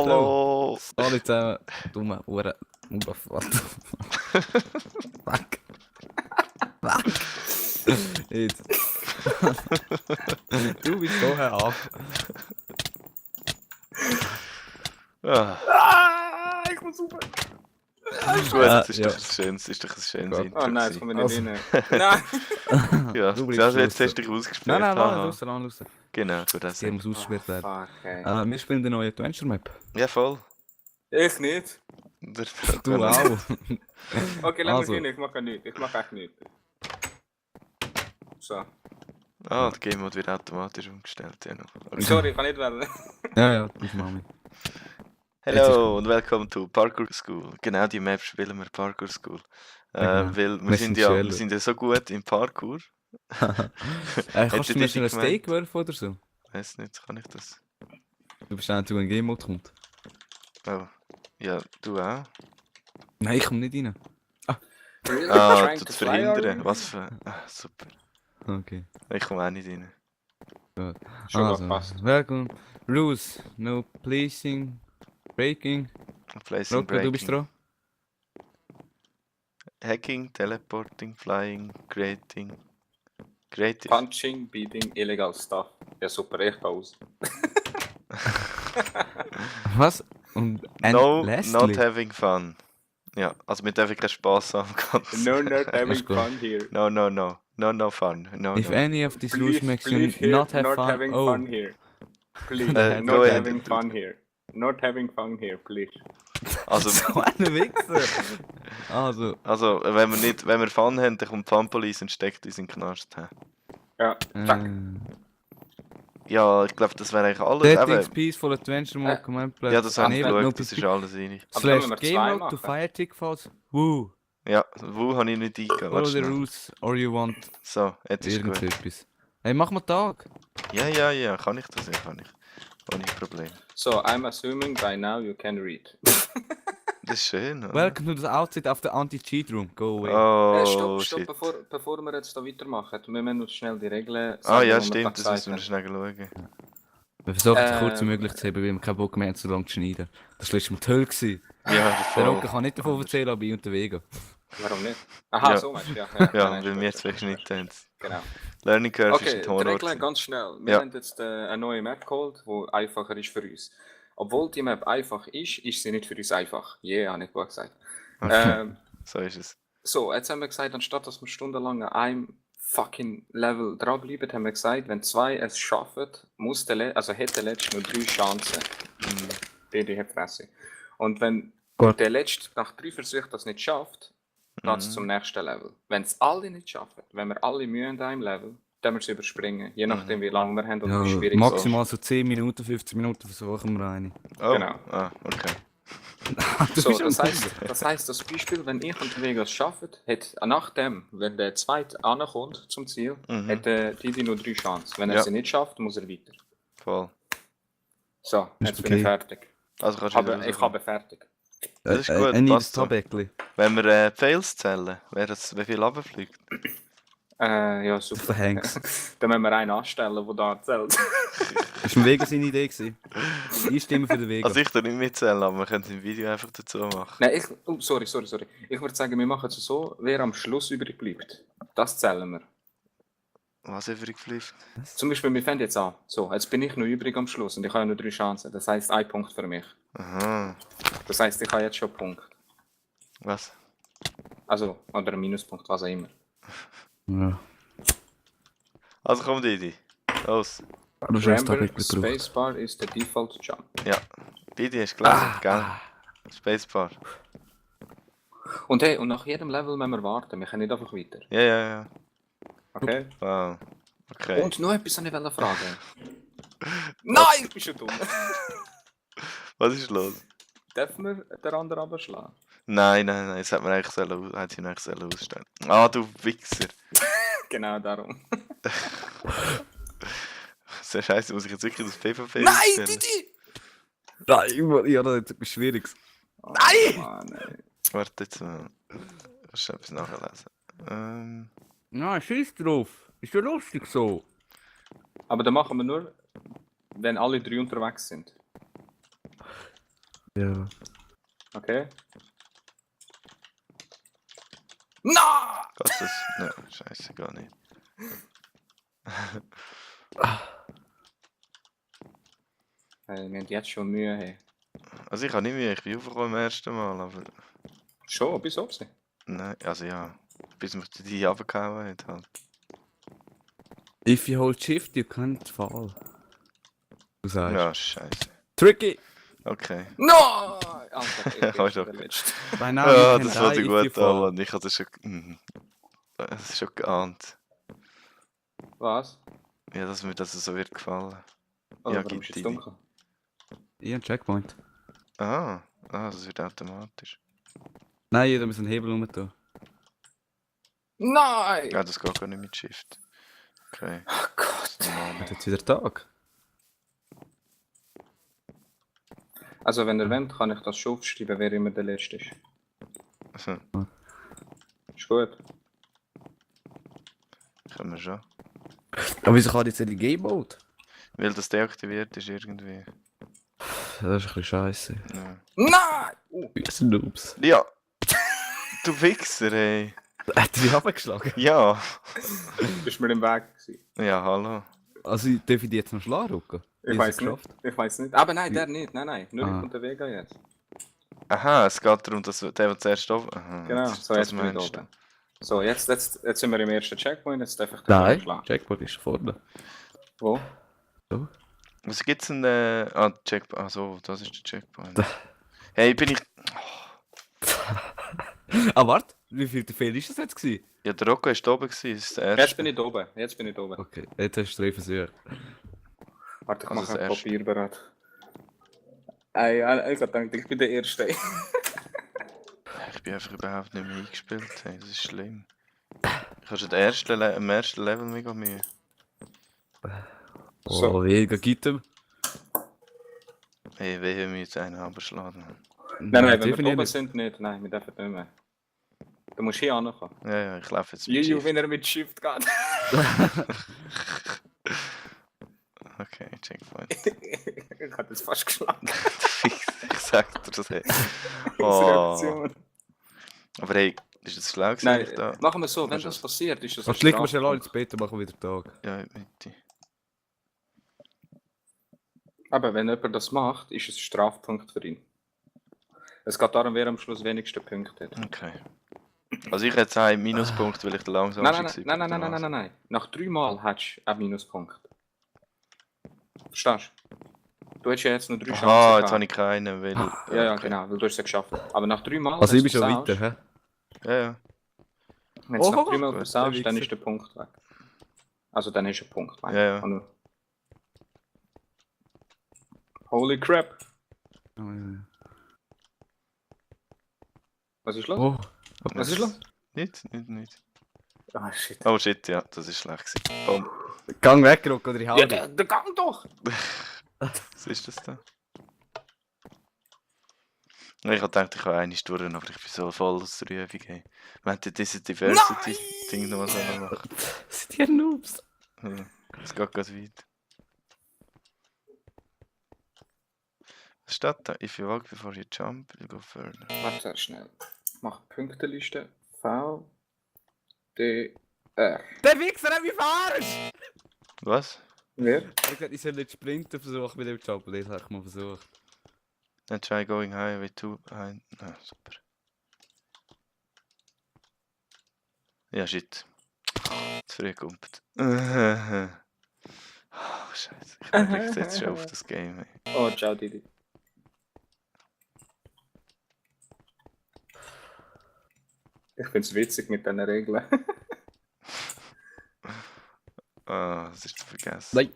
Hallo! Alle zusammen. Dumme Uhren. Warte. Weg. Weg. Jetzt. Du bist vorher ab. Ich muss super. Gut, das ist doch ein schönes Intro. Oh nein, jetzt kommen wir nicht Also. rein. Nein! Ja, Du also bleibst jetzt draussen. hast du dich ausgesperrt. Nein, haha. raus. Genau, gut, das Der muss ausgesperrt werden. Fuck, ey. Wir spielen eine neue Adventure Map. Ja, voll. Ich nicht. Du auch. Okay, lass Also. mich hin, ich mach nichts. Ich mach echt nichts. So. Ah, der Game Mode wird automatisch umgestellt. Ja, noch. Okay. Sorry, ich kann nicht wählen. Ja, du bist Mami. Hello und welcome to Parkour School. Genau die Map spielen wir Parkour School. Genau. Weil wir Wir sind sind ja so gut im Parkour. Kannst du mir Hätte schnell ein ich Steak werfen oder so? Weiß nicht, kann ich das? Du bist einer, der in Game Mode kommt. Oh. Ja, du auch? Nein, ich komme nicht rein. Really? Ah, Trying zu to fly, verhindern. are you? Was für. Ah, super. Okay. Ich komme auch nicht rein. Schon Also, fast. welcome. Rules. No placing. Breaking. Placing, Rocco, du bist breaking. dran. Hacking, teleporting, flying, creating. Creative. Punching, beating, illegal stuff. Ja super, ich geh aus. Was? Und No, lastly? not having fun. Ja, also wir dürfen keinen Spaß haben. Ganz. No, not having Ist gut. fun here. No, no, no. No, no fun. No, If no. any of these rules Please, makes you please here, not have not fun, having oh, fun here. Please, Go not ahead. having fun here. Not having fun here, please. Also, so ein Wichser. Also, wenn wir Fun haben, dann kommt die Fun-Police und steckt uns in den Knast. Hä? Ja, zack. Ja, ich glaube, das wäre eigentlich alles. Settings, Eben. Peaceful Adventure Mode, Command Plus. Ja, das habe ich Enable geschaut, das ist alles rein. Aber können Slash wir Game zwei Mode to machen? fire tick falls. Woo. Ja, wo habe ich nicht eingegeben? Follow Warte the schnell. rules or you want So, jetzt ist irgend gut. etwas. Hey, mach mal Tag. Ja, kann ich das? Ja, kann ich. Ohne Problem. So, I'm assuming by now you can read. Das ist schön, oder? Welcome to the outside of the anti-cheat room. Go away. Oh, Stopp, shit. bevor wir jetzt da weitermachen. Wir müssen uns schnell die Regeln Ah sagen, ja, die wir stimmt, das gerade müssen wir gesagt schnell schauen. Wir versuchen es so kurz wie möglich zu haben, weil wir keinen Bock mehr haben, so lange zu schneiden. Das war letztes Mal die Hölle gewesen. Ja, Der voll. Rocco kann nicht davon erzählen, aber ich und der Vega. haben. Warum nicht? Aha, Ja. so meinst du, ja. Ja, nein, weil wir ist jetzt gut. weggeschnitten haben. Genau. Learning Curve ist Okay, ein die Horror. Regeln ganz schnell. Wir Ja. haben jetzt eine neue Map geholt, die einfacher ist für uns. Obwohl die Map einfach ist sie nicht für uns einfach. Habe ich gut gesagt. So ist es. So, jetzt haben wir gesagt, anstatt dass wir stundenlang an einem fucking Level dranbleiben, haben wir gesagt, wenn zwei es schaffen, hat der Letzte nur 3 Chancen. Die hat Fresse. Und wenn Gut. der Letzte nach 3 Versuchen das nicht schafft, geht es zum nächsten Level. Wenn es alle nicht schaffen, wenn wir alle Mühe haben an einem Level, dann müssen wir es überspringen. Je nachdem, wie lange wir haben und Ja, wie schwierig maximal so 10 Minuten, 15 Minuten versuchen wir eine. Oh, Genau. Ah, okay. Du So, bist das am heisst, das Beispiel, wenn ich und der Vega es schaffen, hat nachdem, wenn der Zweite ankommt zum Ziel, hat die nur 3 Chancen. Wenn er Ja. sie nicht schafft, muss er weiter. Voll. So, jetzt bin okay. ich fertig. Also kannst du wieder Aber ich rauskommen. habe fertig. Das ist gut, Ein passt so. Tabäckli. Wenn wir Fails zählen, wie viel runterfliegt? Ja, super. Für Hanks. Dann müssen wir einen anstellen, der da erzählt. Das war Vega seine Idee gewesen. Ich stimme für den Vega. Also ich darf nicht mitzählen, aber wir können es im Video einfach dazu machen. Nein, sorry. Ich würde sagen, wir machen es so, wer am Schluss übrig bleibt. Das zählen wir. Was übrig bleibt? Zum Beispiel, wir fangen jetzt an. So, jetzt bin ich noch übrig am Schluss und ich habe nur 3 Chancen. Das heisst, 1 Punkt für mich. Aha. Das heisst, ich habe jetzt schon einen Punkt. Was? Also, oder einen Minuspunkt, was auch immer. Ja. Also komm, Didi. Los. Du hast ein Remember, Tabäckli gebraucht. Spacebar is the default jump. Ja. Didi hast gelesen, gell? Spacebar. Und hey, und nach jedem Level müssen wir warten. Wir können nicht einfach weiter. Ja. Okay? Wow. Okay. Und noch etwas wollte ich fragen. Nein, ich bin schon dumm. Was ist los? Dürfen wir den anderen abschlagen? Nein, das hätte sie eigentlich ausstellen. Ah, du Wichser. Genau darum. Sehr scheiße, muss ich jetzt wirklich das PvP Nein, stellen? Didi! Nein, ja, das ist etwas Schwieriges. Nein! Mann, ey. Warte jetzt mal. Ich muss etwas nachlesen. Nein, scheiß drauf. Ist ja lustig so. Aber dann machen wir nur, wenn alle 3 unterwegs sind. Ja. Okay. No! Geht das? Nein, scheiße, gar nicht. Wir haben jetzt schon Mühe. Hey. Also ich habe nicht mehr, ich bin aufgekommen beim ersten Mal, aber... Schon, bis ob sie. Nein, also ja. Bis mich die runtergehauen hat halt. If you hold shift, you can't fall. Du sagst. Ja, scheiße. Tricky! Okay. No! Alter, ich bin Hoi schon doch. der Letzte. By now Ja, you can das war die die if you gut fall. an, ich hatte das schon... Das ist schon geahnt. Was? Ja, dass mir das so wird gefallen. Oder Ja, warum gibt ist die. es dunkel? Ja, ein Checkpoint. Das wird automatisch. Nein, da müssen einen Hebel rum tun. Nein! Ja, das geht gar nicht mit Shift. Okay. Oh Gott. Und jetzt wieder Tag. Also wenn ihr wollt, kann ich das schon aufschreiben, wer immer der Letzte ist. Also, Ist gut. können wir schon. Aber wieso kann jetzt nicht in Game Mode? Weil das deaktiviert ist irgendwie. Das ist ein bisschen scheiße. Ja. Nein! Wir sind Noobs. Ja! Du Wichser, ey! Hat sie abgeschlagen? Ja! Bist mir im Weg gewesen. Ja, hallo. Also, darf ich die jetzt noch schlagen, Rucka? Ich weiß nicht. Ich weiß nicht. Aber nein, der nicht. Nein. Nur Ah. kommt der Vega jetzt. Aha, es geht darum, dass der zuerst oben. Aha, Genau, das, so das jetzt bin ich meinst oben. So, jetzt sind wir im ersten Checkpoint, jetzt darf ich den Nein, schlagen. Checkpoint ist vorne. Wo? So. Was gibt's denn? Checkpoint. Ah, so, das ist der Checkpoint. Hey, bin ich. Ah, warte, wie viel der Fehler ist das jetzt gewesen? Ja, der Rocco ist oben gewesen, das ist der erste. Jetzt bin ich da oben. Jetzt bin ich da oben. Okay, jetzt hast du 3 Versuche. Warte, ich Also mache das ein erste. Papier bereit. Ey, ich hab gedacht, ich bin der Erste. Ich bin einfach überhaupt nicht mehr eingespielt. Hey, das ist schlimm. Ich habe schon am ersten Level mega Mühe. So. Oh, wie gibt ihm? Hey, wehe mir jetzt einen abschlagen. Nein, wenn wir definitiv oben sind, nicht. Nein, wir dürfen nicht mehr. Du musst hier ankommen. Ja, ich laufe jetzt mit Juju, Shift. wenn er mit Shift geht. Okay, Checkpoint. Ich hab das fast geschlagen. Ich sag dir das, hey. Aus Oh. Reaktion. Aber hey, ist das schlau gewesen? Nein, ich da... machen wir so, wenn Hast du das das? passiert, ist das Jetzt legen wir schnell alle ins Bett und machen wieder Tag. Ja, in die Mitte. Aber wenn jemand das macht, ist es ein Strafpunkt für ihn. Es geht darum, wer am Schluss wenigste Punkte hat. Okay. Also ich hätte einen Minuspunkt, weil ich der langsamste Nein. Nach 3 Mal hättest du einen Minuspunkt. Verstehst du? Du hättest ja jetzt nur 3 Chancen. Aha, jetzt gehabt. habe ich keinen, weil... Ja, okay. genau, weil du hast es ja geschafft. Aber nach 3 Mal. Also wenn ich bin du schon versaust, weiter, hä? Ja. Wenn du nach Oh, 3 Mal gut, versaust, der dann Wichser. ist der Punkt weg. Also dann ist ein Punkt weg. Ja. Und- Holy crap! Was ist los? Oh, Was ist los? Nicht. Ah, shit. Oh shit, ja, das ist schlecht gewesen. Boom. Gang weg, Rucka, oder ich hau Ja, dich. der Gang doch! Was ist das da? Ich habe gedacht, ich habe eine durch, aber ich bin so voll aus der Übung. Hey. Wir hätten diese Diversity-Ding noch so machen. Sind die Noobs? Ja, es geht ganz weit. Was steht da? If you walk before you jump, you go further. Warte schnell. Mach Punkteliste. V. D. R. Der Wichser hat mich verarscht! Was? Wer? Er hat gesagt, ich soll nicht sprinten versuchen mit dem Job, und das habe ich mal versucht. Then try going higher with two behind. Ah, super. Ja, shit. Zu früh gekumpelt. Oh, scheiße. Ich verzichte jetzt schon auf das Game. Ey. Oh, ciao Didi. Ich find's witzig mit diesen Regeln. Ah, das ist zu vergessen. Nein.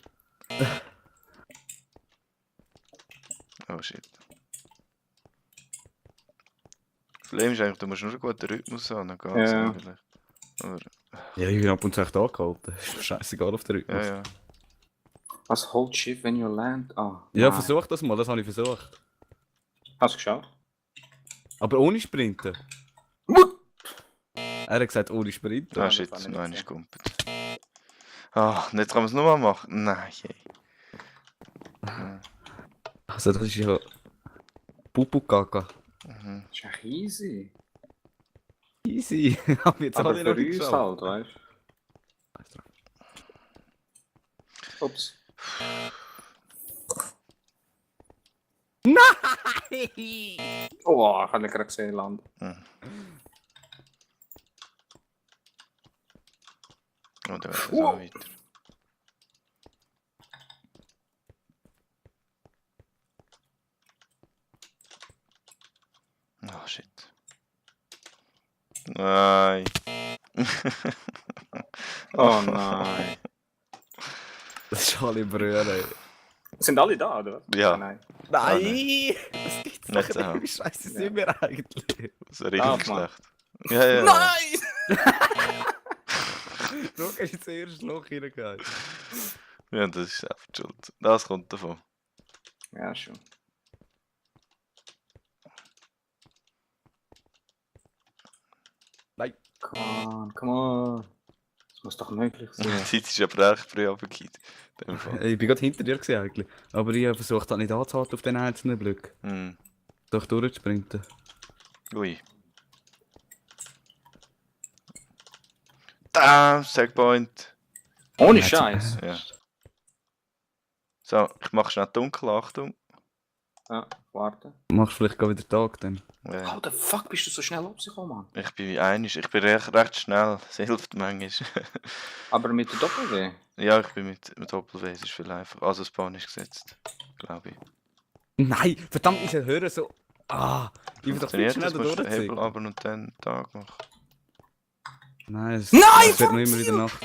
Oh shit. Das Problem ist eigentlich, du musst nur einen guten Rhythmus haben, dann geht's Ja. eigentlich. Aber, Ja, ich bin ab und zu echt angehalten. Ist mir scheißegal auf der Rhythmus. ja. Was hold shift when you land? Ah, Ja, nein. versuch das mal, das habe ich versucht. Hast du geschaut? Aber ohne Sprinten. Er hat gesagt, ohne Sprinten. Ah das shit, kann ich nein, nicht ist gekumpelt. Ah, und jetzt kann man es nochmal machen. Nein, ey. Also das ist ja... Pupu-Kaka. Mhm. Das ist echt easy. Easy. Haben wir jetzt Aber alle für noch uns geschafft. halt, weißt du? Ups. Oh, ich habe nicht gerade gesehen, Land. Mhm. Und dann wird es auch weiter. Oh shit. Nein. Oh nein. Das ist alle Brüder. Sind alle da, oder was? Ja. Ah, nein. Nein! nein. Das gibt's Nicht doch so. nicht. Wie scheiße Ja. sind wir eigentlich? So richtig Darf man? schlecht. Ja, ja. Nein! Schau, hast du ins erste Loch reingegangen. Ja, das ist einfach die Schuld. Das kommt davon. Ja, schon. Nein. Come on. Das muss doch möglich Die sein. Zeit ist aber recht früh runtergefallen. In dem Fall. Ich bin gerade hinter dir gewesen, eigentlich. Aber ich habe versucht, das nicht anzuhalten auf den einzelnen Blöcken. Hm. Doch durchzusprinten. Ui. Damn, Checkpoint. Ohne Ja, Scheiß. Ja. So, ich mach schnell dunkel, Achtung. Ja, warte. Machst du vielleicht gerade wieder Tag dann? Ja. How the fuck bist du so schnell abgekommen, Mann? Ich bin wie einig. Ich bin recht schnell. Das hilft manchmal. Aber mit der Doppel-W? Ja, ich bin mit Doppel-W. Es ist viel einfacher. Also, das Bahn ist gesetzt. Glaube ich. Nein! Verdammt, ich soll hören so. Ah! Ich will doch viel Funktioniert schneller das? Musst du durchziehen. Hebel aber und dann Tag machen. Nein, es Nein, es wird vom noch immer Ziel! wieder Nacht.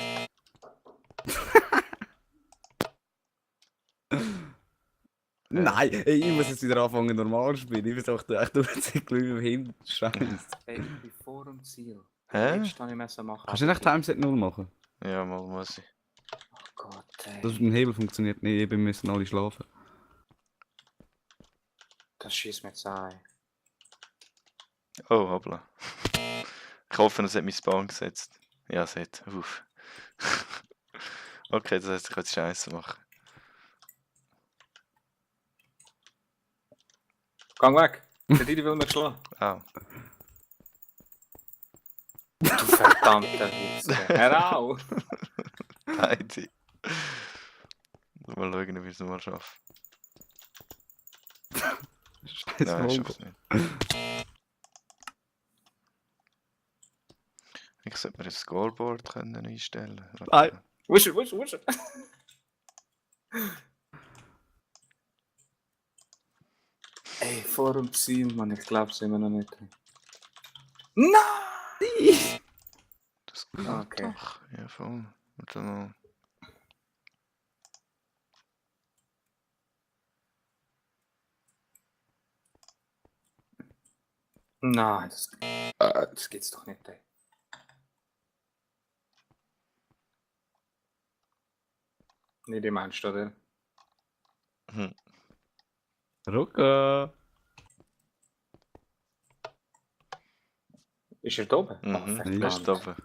Nein, ey, ich muss jetzt wieder anfangen normal zu spielen. Ich versuche echt durchzuziehen, wie im Himmel. Scheiße. Ey, ich bin vor dem Ziel. Hä? Jetzt kann ich Messer machen. Kannst du nicht Timeset 0 machen? Ja, mal muss ich. Oh Gott, ey. Das mit dem Hebel funktioniert nicht, wir müssen alle schlafen. Das schießt mir jetzt ein. Oh, hoppla. Ich hoffe, es hat mein Spawn gesetzt. Ja, es hat. Uff. Okay, das heißt, ich kann jetzt Scheiße machen. Gang weg! Der Didi will mich schlagen. Au. Du verdammter Wichser. Hör auf! Heidi. Mal schauen, ob ich es mal schaffe. Scheiße, Nein, ich Mongo. schaff's nicht. Ich sollte mir ein Scoreboard können einstellen. Nein. Wusch, wusch, wusch! Ey, vor dem Ziel, Mann, ich glaub's immer noch nicht. Nein! Das geht Okay. doch. Ja, voll. Und dann noch. Nein, das geht's doch nicht, ey. Nicht im meinst du, oder? Hm. Rucka! Ist er da oben? Mhm, das ist oben.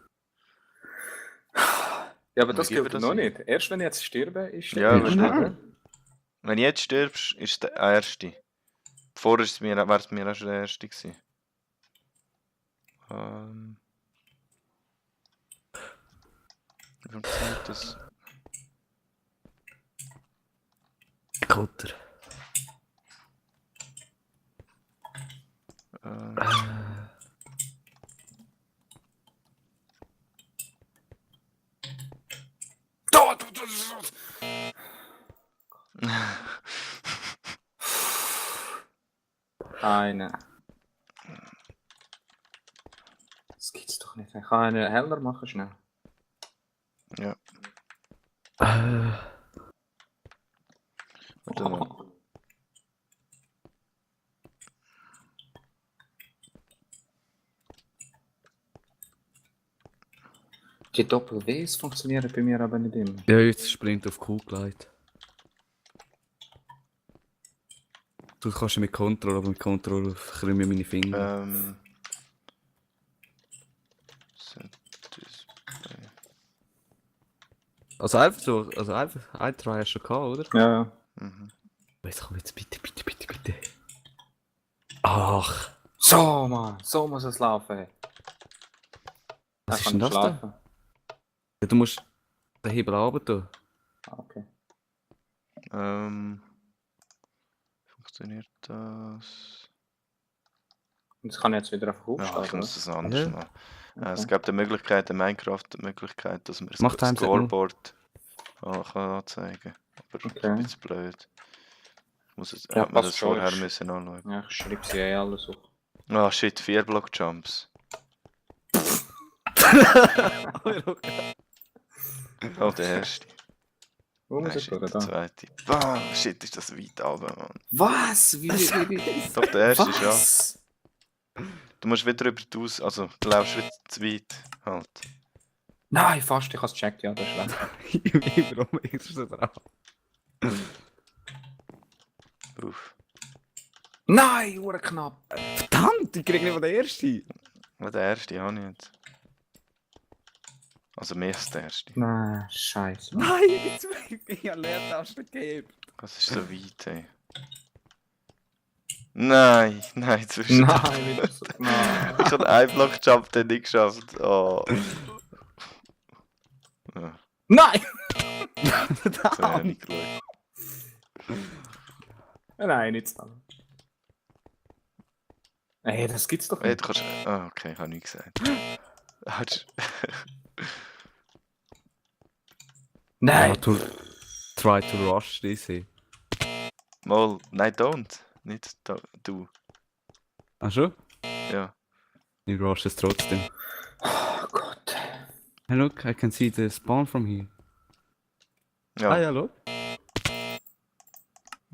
Ja, aber das Wie geben gilt wir noch das nicht. Erst wenn ich jetzt sterbe, ist Ja, ist aber- oder? Wenn du jetzt stirbst, ist der erste. Vorher wäre es mir auch schon der erste gewesen. Wie funktioniert das? Kutter. Ähm, Da, Eine. Das gibt's doch nicht. Ich kann eine heller machen, schnell. ja, Äh, und dann noch. Die Doppel-Ws funktionieren bei mir aber nicht immer. Ja, jetzt Sprint auf Q geleitet. Du kannst ja mit Control, aber mit Control krümmen mir meine Finger. Set Display. Also einfach so, also einfach ein Try hast du schon gehabt, oder? Ja, Mhm. Jetzt komm jetzt bitte, bitte, bitte, bitte. Ach, So, Mann, so muss es laufen. was Er ist kann denn das da? schlafen. Ja, du musst den Hebel runter tun. Ah, okay. Funktioniert das? Und das kann ich jetzt wieder einfach Ja, aufsteigen. ich muss das anders Ja. machen. Okay. Es gibt eine Möglichkeit, eine Minecraft-Möglichkeit, dass man Mach das Timeset null. Scoreboard kann anzeigen kann. Aber das ist Okay. ein bisschen blöd. Ich muss es, Ja, hätte man passt das schon, vorher ich- müssen anschauen. Ja, ich schreibe sie alles auf. Ah shit, 4 Block-Jumps. Oh, der erste. Wo muss Nein, ich shit, durch? der Da. zweite. Ah, shit, ist das weit runter, Mann. Was? Wie? Doch, der erste ist ja. Was? Du musst wieder über die Aus... Also, du läufst wieder zu weit. Halt. Nein, fast, ich habe es gecheckt, ja, das ist schlecht. Warum ist das drauf? Uff. Nein, hure knapp. Verdammt, ich krieg nicht von der ersten. Ja, der erste habe ich nicht. Also mehr als der erste. Nein, scheiße. Nein, jetzt ich habe Leertasten gegeben. Was ist so weit, ey? Nein, nein, zwischen. Nein, wieder so. Nein. Ich habe einen Block-Jump den nicht geschafft. Oh. Ja, Nein! das habe ich nicht geschaut. Nein, nicht so. Ey, das gibt's doch Hey, nicht. du kannst. Ah, okay, habe ich gesagt. Hast- Nein! Try to rush this. Mal, nein, don't. Nicht du. Ach schon? Ja. Ich rush es trotzdem. Oh Gott. Hey, look, I can see the spawn from here. Ja, Ah ja, look.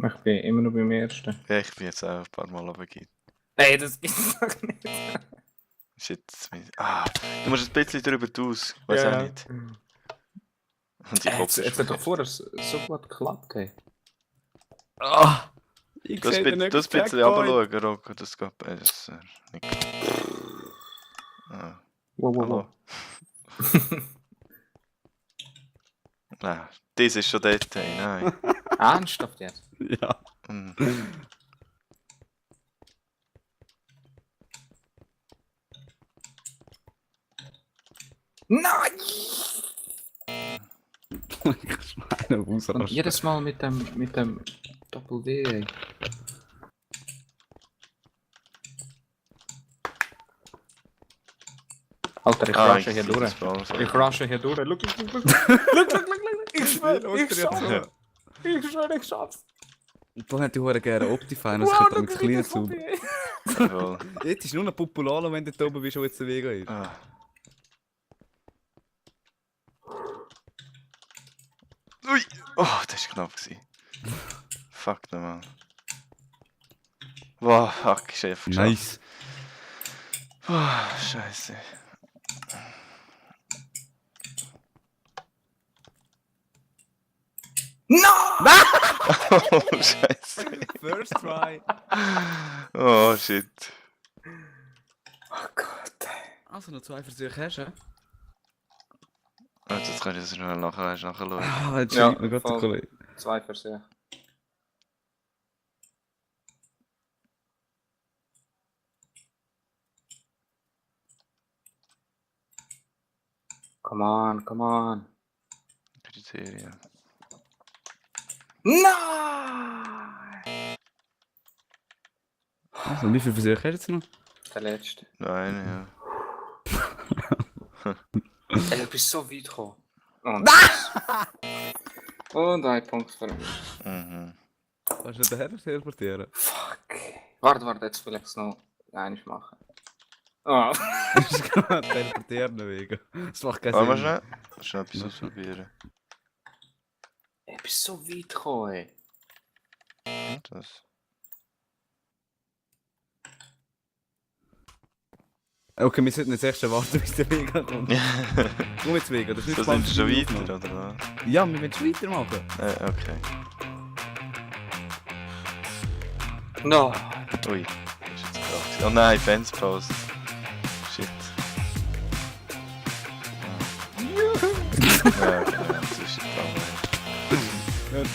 Ich bin immer noch beim ersten. ja, ich bin jetzt auch ein paar Mal runtergegangen. Ey, das gibt's doch nicht. Shit, ah, du musst ein bisschen drüber aus. Ich weiß auch nicht. Und ich hoffe, Jetzt hat doch vorher so gut geklappt, ey. Ah! Ich Du hast sehe den ein bisschen Checkpoint. runterschauen, Rocco, das geht besser. Nicht. Ah, Wow, wow, hallo. wow. Nein, das ist schon dort, ey, nein. Ernsthaft jetzt? Ja. Hm. Nein! Ich schneide Und ausrasten. jedes Mal mit dem Doppel-D, ey. Alter, ich rushe hier durch. Ich rushe hier durch. Look. Ich schwöre, ich schaff's. Da hätte ich auch gerne Optifine, das könnte mit kleinen Zoom. Jawohl. Jetzt ist nur noch Populalo, wenn du da oben bist, wo jetzt der Weg ist. Ah. Ui! Oh, das war knapp. Gewesen. Fuck nochmal. Wow, fuck, ich hab geschafft. Nice. Oh, scheiße. No! Oh, scheiße. First try. Oh, shit. Oh Gott. Also noch 2 Versuche hast du? Oh, jetzt kann ich das schnell nachschauen. Ah, jetzt Ja, schreibt mir gerade der voll. Kollege. 2 Versuche. Come on. Kriterien. Nein! Also, wie viele Versuche hast du jetzt noch? Der letzte. Nein, Ey, du bist so weit gekommen. Und ein Punkt für mich. ja. Mhm. Kannst du daher teleportieren? Fuck. Warte, jetzt will ich es noch einiges machen. Oh. Das kann man teleportieren wegen. Das macht keinen Warte mal Sinn. schnell. Schnell etwas ausprobieren. Ich bin so weit gekommen, ey. Und das. Okay, wir sollten jetzt echt schon warten, bis der Vega kommt. Komm jetzt Vega, das ist nicht Da sind wir schon spannend weiter, genug. oder was? Ja, wir wollen schon weitermachen. Okay. No. Ui. Das ist jetzt krass. Oh nein, Fencepost. Shit. Ja, okay, das ist jetzt Hört